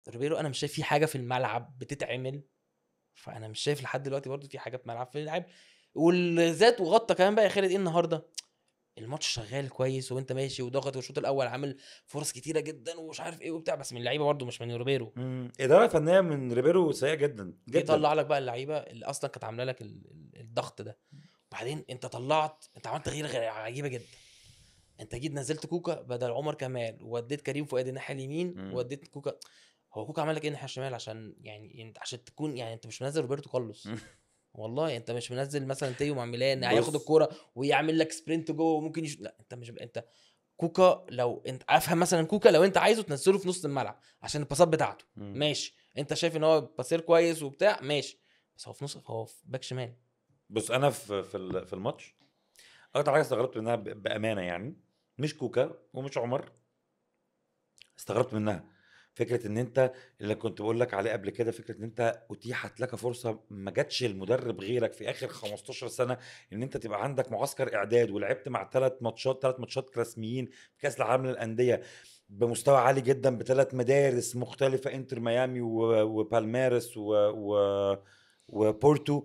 ريبيرو انا مش شايف في حاجة في الملعب بتتعمل، فانا مش شايف لحد دلوقتي برضو في حاجة في ملعب في اللعب والذات. وغطى كمان بقى يا خالد ايه النهارده، الماتش شغال كويس وانت ماشي وضغط، والشوط الاول عامل فرص كتيرة جدا ومش عارف ايه وبتاع، بس من اللعيبة برضو مش من ريبيرو. ادارة فنية من ريبيرو سيئه جدا جدا. يطلع لك بقى اللعيبة اللي اصلا كانت عامله لك الضغط ده. وبعدين انت طلعت، انت عملت تغيير عجيبة جدا. انت جيت نزلت كوكا بدل عمر كمال، ووديت كريم فؤاد الناحية اليمين، ووديت كوكا. هو كوكا عمل لك ايه الناحية الشمال؟ عشان يعني انت عشان تكون يعني انت مش منزل روبرتو كارلوس والله، انت مش منزل مثلا تيو مع ميلان هياخد الكورة ويعمل لك sprint جوه وممكن لا انت مش انت كوكا. لو انت افهم مثلا كوكا لو انت عايزه تنزله في نص الملعب عشان الباصات بتاعته ماشي، انت شايف ان هو passer كويس وبتاع ماشي، بس هو في نص، هو في back شمال. بص انا في الماتش اكتر حاجة استغربت منها بامانه يعني، مش كوكا ومش عمر، استغربت منها فكرة ان انت اللي كنت بقول لك عليه قبل كده، فكرة ان انت اتيحت لك فرصة ما جاتش المدرب غيرك في اخر 15 سنة، ان انت تبقى عندك معسكر اعداد ولعبت مع 3 ماتشات رسميين في كاس العالم للاندية بمستوى عالي جدا، بثلاث مدارس مختلفة، انتر ميامي وبالميرس وبورتو،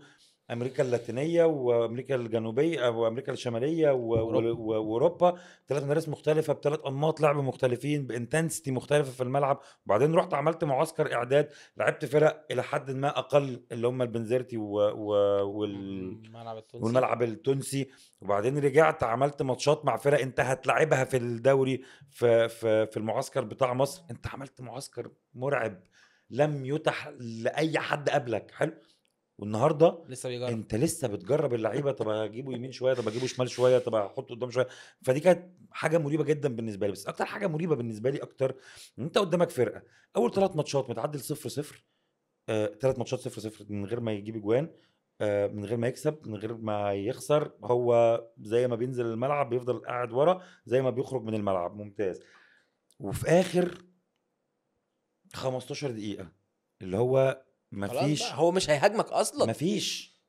امريكا اللاتينية وامريكا الجنوبية وامريكا الشمالية واوروبا، 3 مدارس مختلفة بثلاث انماط لعب مختلفين ب intensity مختلفة في الملعب. وبعدين رحت عملت معسكر اعداد، لعبت فرق الى حد ما اقل اللي هم البنزرتي والملعب التونسي، وبعدين رجعت عملت ماتشات مع فرق انت هتلعبها في الدوري في في المعسكر بتاع مصر. انت عملت معسكر مرعب لم يتح لاي حد قبلك. حلو. والنهارده لسه بيجرب. انت لسه بتجرب اللعيبة، طب اجيبه يمين شوية، طب اجيبه شمال شوية، طب احطه قدام شوية. فدي كانت حاجة مريبه جدا بالنسبة لي. بس اكتر حاجة مريبه بالنسبة لي اكتر ان انت قدامك فرقه اول 3 ماتشات متعدل 0-0، 3 ماتشات 0-0 من غير ما يجيب اجوان، من غير ما يكسب، من غير ما يخسر. هو زي ما بينزل الملعب بيفضل قاعد ورا، زي ما بيخرج من الملعب ممتاز. وفي اخر 15 دقيقة اللي هو مفيش، هو مش هيهاجمك اصلا،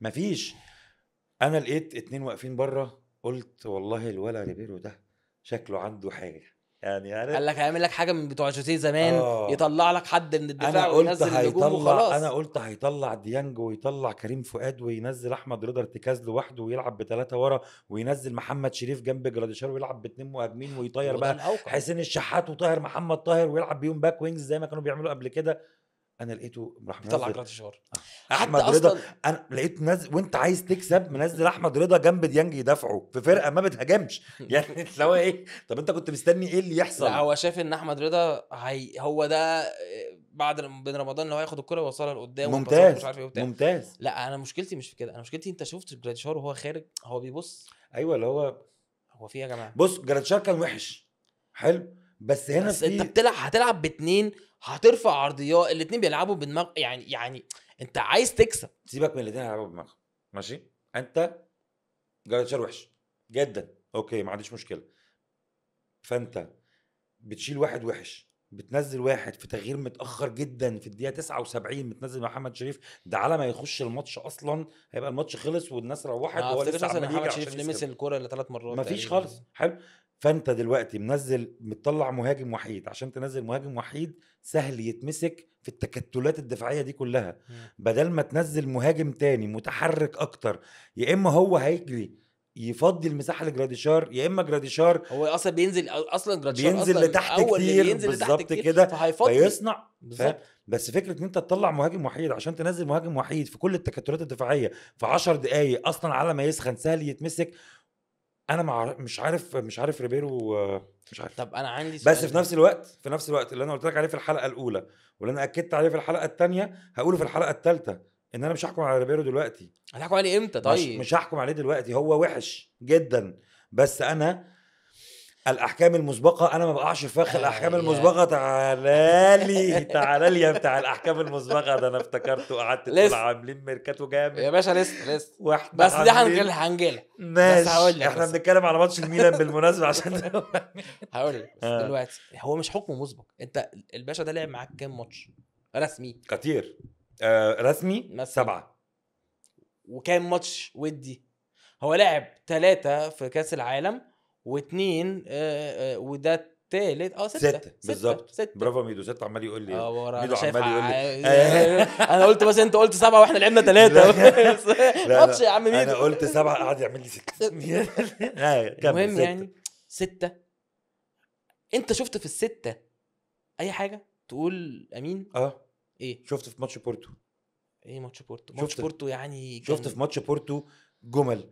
مفيش. انا لقيت 2 واقفين بره، قلت والله الولا ريبيرو ده شكله عنده حاجة يعني قال لك هيعمل لك حاجة من بتوع جوزيه زمان، يطلع لك حد من الدفاع وينزل الهجوم وخلاص. انا قلت هيطلع ديانج ويطلع كريم فؤاد وينزل احمد رضا ارتكاز لوحده ويلعب ب3 ورا، وينزل محمد شريف جنب جراديشار ويلعب ب2 مهاجمين، ويطير بقى حسين الشحات وطاهر محمد طاهر ويلعب بيهم back wings زي ما كانوا بيعملوا قبل كده. انا لقيته راح طلع جراديشار احمد رضا. انا لقيت نزل وانت عايز تكسب منزل احمد رضا جنب ديانج يدافعوا في فرقه ما بتهاجمش يعني اللي هو ايه؟ طب انت كنت مستني ايه اللي يحصل؟ لا هو شايف ان احمد رضا هو ده بعد بين رمضان اللي هو هياخد الكره ويوصلها لقدام. ممتاز مش عارف ايه وبتاع. ممتاز. لا انا مشكلتي مش في كده، انا مشكلتي انت شفت جراديشار وهو خارج هو بيبص، ايوه اللي هو في يا جماعة. بص جراديشار كان وحش حلو، بس هنا بس انت بتلعب، هتلعب ب2، هترفع عرضيات، الاثنين بيلعبوا بدماغ يعني انت عايز تكسب. سيبك من الاثنين هيلعبوا بدماغ ماشي. انت جراديشار وحش جدا okay ما عنديش مشكلة، فانت بتشيل واحد وحش، بتنزل واحد في تغيير متاخر جدا في الدقيقة 79، بتنزل محمد شريف ده على ما يخش الماتش اصلا هيبقى الماتش خلص والناس روحت، وهو لسه عمال يجري. محمد شريف لمس الكورة الا 3 مرات مفيش خالص. حلو. فانت دلوقتي منزل مطلع مهاجم وحيد، عشان تنزل مهاجم وحيد سهل يتمسك في التكتلات الدفاعية دي كلها، بدل ما تنزل مهاجم تاني متحرك اكتر، يا اما هو هيجري يفضي المساحة لجراديشار، يا اما جراديشار هو اصلا بينزل، اصلا جراديشار بينزل لتحت كتير بالظبط كده فيصنع. بس فكرة ان انت تطلع مهاجم وحيد عشان تنزل مهاجم وحيد في كل التكتلات الدفاعية في 10 دقائق اصلا على ما يسخن سهل يتمسك. انا مش عارف ريبيرو، مش عارف. طب انا عندي سؤال. بس في نفس الوقت اللي انا قلت لك عليه في الحلقة الاولى واللي انا اكدت عليه في الحلقة الثانية هقوله في الحلقة الثالثة، ان انا مش هحكم على ريبيرو دلوقتي. هتحكم عليه امتى طيب؟ مش هحكم عليه دلوقتي، هو وحش جدا، بس انا الاحكام المسبقة انا ما بقعش في فخ الاحكام المسبقة. تعالى لي يا بتاع الاحكام المسبقة ده، انا افتكرته قعدت تقول عاملين ميركاتو جامد يا باشا. لسه بس دي هنجيلها ماشي. بس هقول لك احنا بنتكلم على ماتش الميلان بالمناسبة عشان هقول لك دلوقتي هو مش حكم مسبق. انت الباشا ده لعب معاك كام ماتش رسمي؟ كتير. رسمي 7. وكام ماتش ودي؟ هو لعب 3 في كاس العالم و2 وده تالت، 6. 6 بالظبط. 6. برافو ميدو، 6 عمال يقول لي. ورا ميدو انا شايف عمال يقول لي. انا قلت بس انت قلت 7 واحنا لعبنا 3. لا، ماتش يا عم انا ميدو. قلت 7 قعد يعمل لي 6. المهم يعني 6. انت شفت في ال6 اي حاجة تقول امين؟ ايه شفت في ماتش بورتو. ايه ماتش بورتو؟ ماتش بورتو يعني شفت في ماتش بورتو جمل،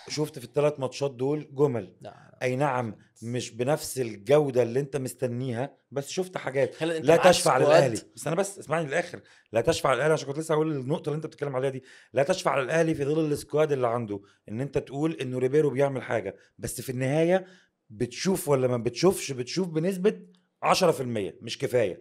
شفت في الثلاث ماتشات دول جمل. لا. اي نعم مش بنفس الجودة اللي انت مستنيها، بس شفت حاجات انت لا تشفع squad. للاهلي. بس انا بس اسمعني للاخر، لا تشفع للاهلي عشان كنت لسه هقول النقطة اللي انت بتتكلم عليها دي. لا تشفع للاهلي في ظل ال squad اللي عنده، ان انت تقول انه ريبيرو بيعمل حاجة، بس في النهاية بتشوف ولا ما بتشوفش، بتشوف بنسبة 10% مش كفاية.